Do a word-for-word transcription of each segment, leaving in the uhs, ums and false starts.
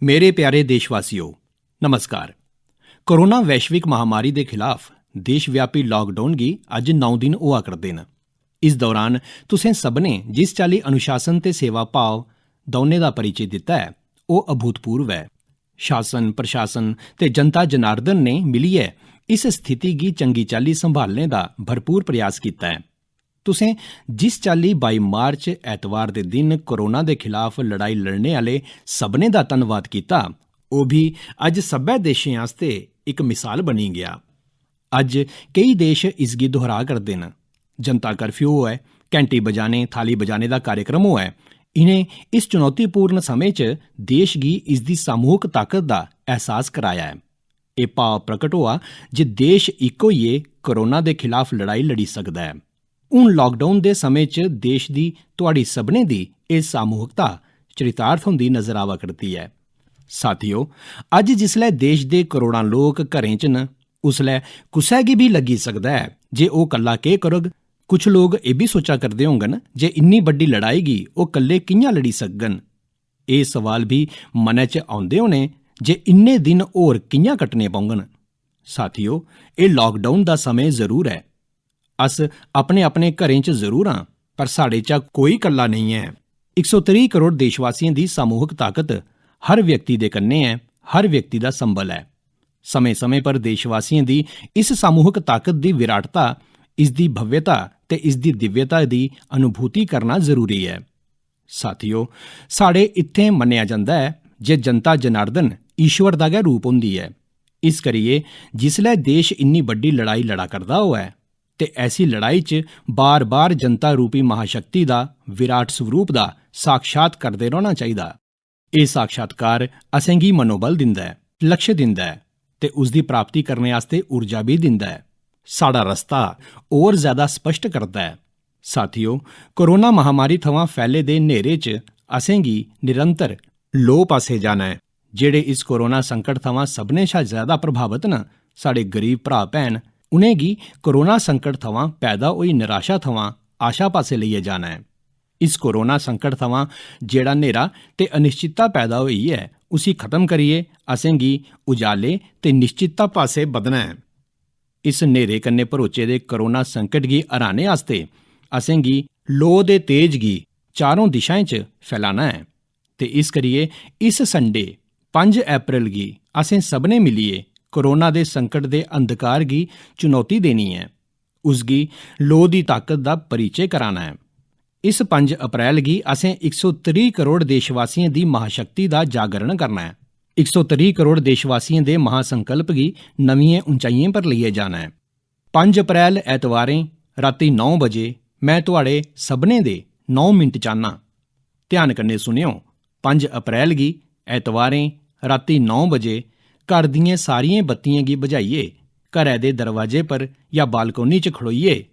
मेरे प्यारे देशवासियो, नमस्कार। कोरोना वैश्विक महामारी दे खिलाफ देशव्यापी लॉकडाउन गी अज्ज नौ दिन होआ करदे न। इस दौरान तुसें सभनें जिस चाल्ली अनुशासन ते सेवा भाव दौनें दा परिचे दित्ता ऐ, ओह् अभूतपूर्व ऐ। शासन, प्रशासन ते जनता जनार्दन ने मिलियै इस स्थिति गी चंगी चाल्ली संभालने दा भरपूर प्रयास कीता ऐ। तुसें जिस चाल्ली बाई मार्च ऐतवार दे दिन कोरोना दे खिलाफ लड़ाई लड़ने आह्ले सभनें दा धन्नवाद कीता, ओह् बी अज्ज सब्भै देशें आस्तै इक मिसाल बनी गेआ। अज्ज केई देश इसगी दोहरा करदे न। जनता कर्फ्यू होऐ, घैंटी बजाने, थाली बजाने दा कार्यक्रम होऐ, इ'नें इस चुनौतीपूर्ण समें च देश गी इसदी सामूहिक ताकत दा एहसास कराया ऐ। एह् भाव प्रकट होआ जे देश इक होइयै कोरोना दे खिलाफ लड़ाई लड़ी सकदा ऐ। हून लॉकडाउन दे समें च देश दी, तुआड़ी सभनें दी एह् सामूहिकता चरितार्थ होंदी नजर आवा करदी ऐ। साथियो, अज्ज जिसलै देश दे करोड़ां लोक घरें च न, उसलै कुसै गी बी लग्गी सकदा ऐ जे ओह् कल्ला केह् करग। कुछ लोक एह् बी सोचा करदे होङन जे इन्नी बड्डी लड़ाई गी ओह् कल्ले कि'यां लड़ी सकङन। एह् सवाल बी मनै च औंदे होने जे इन्ने दिन होर कि'यां कट्टने पौङन। साथियो, एह् लॉकडाउन दा समें जरूर ऐ। अस अपने-अपने घरें च जरूर आं, पर साढ़े चा कोई कल्ला नेईं ऐ। इक सौ त्रीह् करोड़ देशवासियें दी सामूहिक ताकत हर व्यक्ति दे कन्नै ऐ, हर व्यक्ति दा संबल ऐ। समें-समें पर देशवासियें दी इस सामूहिक ताकत दी विराटता, इसदी भव्यता ते इसदी दिव्यता दी अनुभूति करना जरूरी ऐ। साथियो, साढ़े इत्थें मन्नेआ जंदा ऐ जे जनता जनार्दन ईश्वर दा गै रूप होंदी ऐ। इस करियै जिसलै देश इन्नी बड्डी लड़ाई लड़ा करदा होऐ ते ऐसी लड़ाई च बार-बार जनता रूपी महाशक्ति दा विराट स्वरूप दा साक्षात करदे रौह्ना चाहिदा। एह् साक्षात्कार असेंगी मनोबल दिंदा ऐ, लक्ष्य दिंदा ऐ ते उसदी प्राप्ति करने आस्तै ऊर्जा बी दिंदा ऐ। साढ़ा रस्ता होर ज्यादा स्पष्ट करदा ऐ। साथियो, कोरोना महामारी थमां फैले दे न्हेरे च असेंगी निरंतर लोऽ पासै जाना ऐ। जेह्ड़े इस कोरोना संकट थमां सभनें शा ज्यादा प्रभावत न, साढ़े गरीब भ्राऽ भैन, उ'नेंगी कोरोना संकट थमां पैदा होई निराशा थमां आशा पासै लेइयै जाना ऐ। इस कोरोना संकट थमां जेह्ड़ा न्हेरा ते अनिश्चितता पैदा होई ऐ, उसी खत्म करियै असेंगी उजाले ते निश्चितता पासै बधना ऐ। इस न्हेरे कन्नै भरोचे दे कोरोना संकट गी हराने आस्तै असेंगी लोऽ दे तेज गी चारों दिशाएं च फैलाना ऐ। ते इस करियै इस संडे, पंज अप्रैल गी असें सभनें मिलियै कोरोना दे संकट दे अंधकार गी चुनौती देनी ऐ, उसगी लोऽ दी ताकत दा परिचे कराना ऐ। इस पंज अप्रैल गी असें इक सौ त्रीह् करोड़ देशवासियें दी महाशक्ति दा जागरण करना ऐ। इक सौ त्रीह् करोड़ देशवासियें दे महासंकल्प गी नमियें उंचाइयें पर लेइयै जाना ऐ। पंज अप्रैल ऐतवारें रातीं नौ बजे में तुआड़े सभनें दे नौ मिंट चाह्न्नां। ध्यान कन्नै सुनेओ, पंज अप्रैल गी ऐतवारें रातीं नौ बजे घर दियें सारियें बत्तियें गी बुझाइयै घरै दे दरवाजे पर जां बालकोनी च खड़ोइयै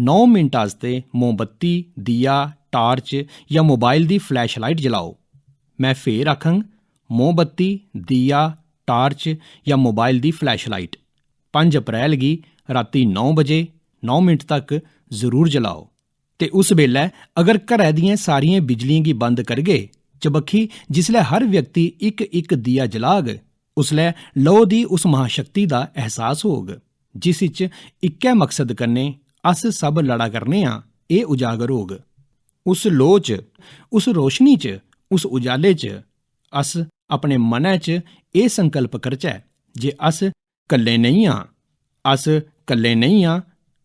नौ मिंट आस्तै मोमबत्ती, दिया, टार्च जां मोबाइल दी फ्लैश लाइट जलाओ। में फेर आखङ, मोमबत्ती, दिया, टार्च जां मोबाइल दी फ्लैश लाइट पंज अप्रैल गी रातीं नौ बजे नौ मिंट तक जरूर जलाओ। ते उस बेल्लै अगर घरै दियें सारियें बिजलियें गी बंद करगे, चबक्खी जिसलै हर व्यक्ति इक-इक दिया जलाग, उसलै लोऽ दी उस महाशक्ति दा एहसास होग, जिस इच इक्कै मकसद कन्नै अस सब लड़ा करने आं, एह् उजागर होग। उस लोऽ च, उस रोशनी च, उस उजाले च अस अपने मनै च एह् संकल्प करचै जे अस कल्ले नेईं आं, अस कल्ले नेईं आं,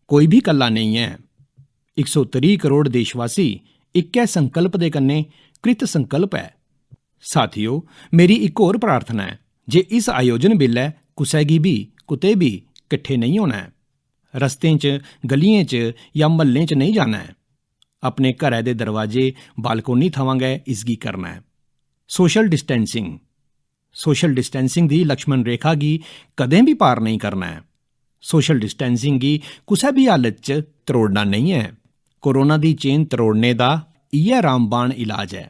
कोई बी कल्ला नेईं ऐ। इक सौ त्रीह् करोड़ देशवासी इक्कै संकल्प दे कन्नै कृत संकल्प ऐ। साथियो, मेरी इक होर प्रार्थना ऐ जे इस आयोजन बेल्लै कुसै गी बी कुतै बी किट्ठे नेईं होना ऐ। रस्तें च, गलियें च जां म्हल्लें च नेईं जाना ऐ। अपने घरै दे दरवाजे, बालकोनी थमां गै इसगी करना ऐ। सोशल डिस्टेंसिंग, सोशल डिस्टेंसिंग दी लक्ष्मण रेखा गी कदें बी पार नेईं करना ऐ। सोशल डिस्टेंसिंग गी कुसै बी हालत च त्रोड़ना नेईं ऐ। कोरोना दी चेन त्रोड़ने दा इ'यै रामबाण इलाज ऐ।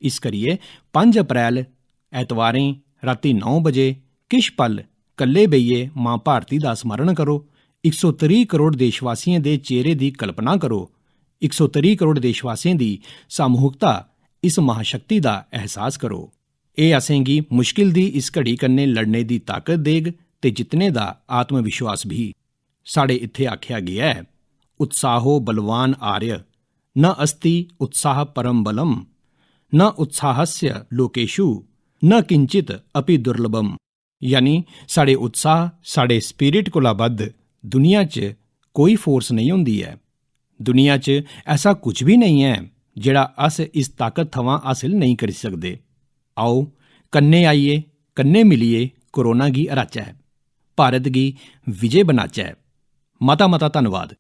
इस करियै पंज अप्रैल ऐतवारें रातीं नौ बजे किश पल कल्ले बेहियै मां भारती दा स्मरण करो, इक सौ त्रीह् करोड़ देशवासियें दे चेहरे दी कल्पना करो, इक सौ त्रीह् करोड़ देशवासियें दी सामूहिकता, इस महाशक्ति दा एहसास करो। एह् असेंगी मुश्किल दी इस घड़ी कन्नै लड़ने दी ताकत देग ते जित्तने दा आत्मविश्वास बी। साढ़े इत्थै आखेआ गेआ ऐ, "उत्साहो बलवान आर्य, न अस्ति उत्साह परम बलम, न उत्साहस्य लोकेशु, न किंचित अपि दुर्लभम।" यानी साढ़े उत्साह, साढ़े स्पिरिट कोला बद्ध दुनिया च कोई फोर्स नेईं होंदी ऐ। दुनिया च ऐसा कुछ बी नेईं ऐ जेह्ड़ा अस इस ताकत थमां हासल नेईं करी सकदे। आओ, कन्नै आइयै, कन्नै मिलियै कोरोना गी हराचै, भारत गी विजय बनाचै। मता मता धन्नवाद।